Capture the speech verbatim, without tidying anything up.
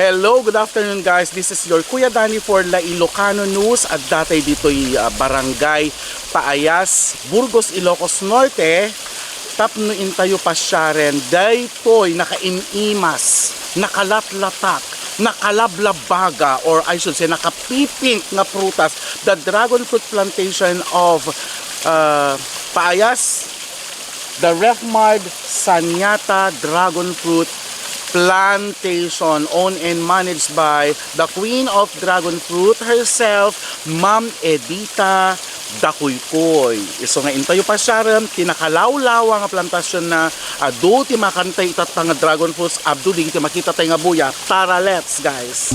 Hello, good afternoon, guys. This is your Kuya Danny for La Ilocano News. Adda tay ditoy, ah, Barangay Paayas, Burgos, Ilocos Norte. Tapno intayo pasiaren, daytoy nakaim-imas, nakalatlatak, nakalablabaga, or I should say, nakapipink nga prutas, the dragon fruit plantation of, ah, Paayas, the Refmard Sanyata Dragon Fruit Plantation, owned and managed by the Queen of Dragon Fruit herself, Ma'am Edita Dakuykuy. Isu nga intayo pasiaren ti nakalawlawa nga plantasionna, adu ti makantayo itatta nga dragon fruits, abduding ti makita tay nga buya. Tara, let's, guys!